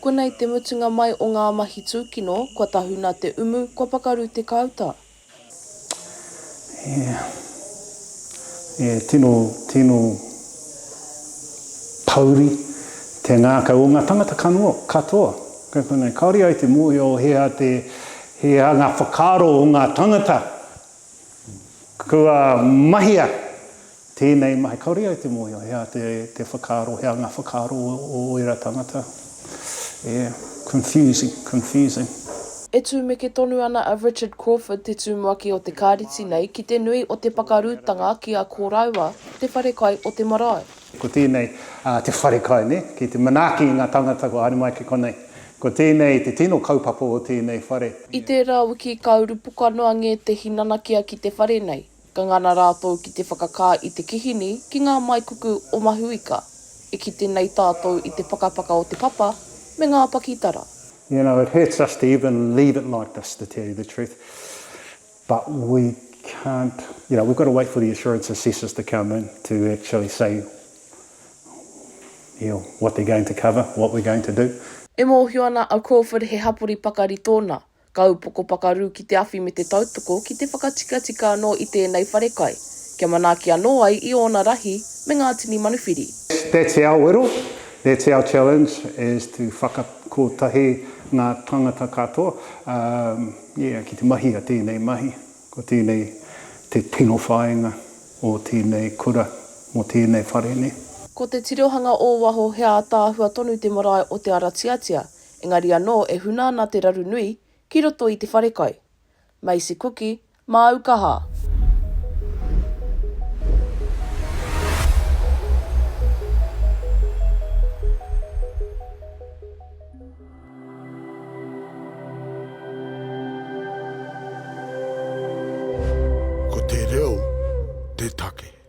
Konei te mutunga mai o ngā mahi tūkino, kua tahuna te umu, kua pakaru te kāuta. Yeah. Yeah, tino, tino pouri te ngākau o ngā tangata kanoa, katoa. Kei konei, kāore au te mōhio he aha te, he aha ngā whakaaro o ngā tangata kua mahia Tēnei mahi, kāore au te mōhio he aha te, te whakaaro, he aha ngā whakaaro o ērā tangata. Yeah, confusing, confusing. E tūmeke tonu ana a Richard Crawford, te tumuaki o te kāreti nei, ki te nui o te pakarūtanga ki a Kōraua, te wharekai o te marae. Ko tēnei te wharekai, nē, ki te manaaki i ngā tangata kua haere mai ki konei. Ko tēnei te tino kaupapa o tēnei whare. I tērā wiki ka uru poka noa ngētehi nanakia ki te whare nei. Ka ngana rātou ki te whakakā i te kihini ki ngā maikuku o Mahuika, e kite nei tātou i te pakapaka o te papa me ngā pakitara. You know, it hurts us to even leave it like this, to tell you the truth, but we can't, you know, we've got to wait for the assurance assessors to come in to actually say, you know, what they're going to cover, what we're going to do. E mōhio ana a Crawford he hapori pakari tōna, Ka upoko pakarū ki te awhi me te tautoko ki te whakatikatika anō i tēnei wharekai, kia manaaki anō ai i ōna rahi me ngā tini manuwhiri. That's our wero, that's our challenge is to whakakotahi ngā tangata katoa, um, yeah, ki te mahi a tēnei mahi. Ko tēnei te tino whāinga o tēnei kura mō tēnei whare nei. Ko te tirohanga o waho he ātaahua tonu te marae o Te Aratiatia, Engari anō e huna ana te raru nui ki roto i te wharekai. Macy Kuki, māu kaha! Ko te reo te take.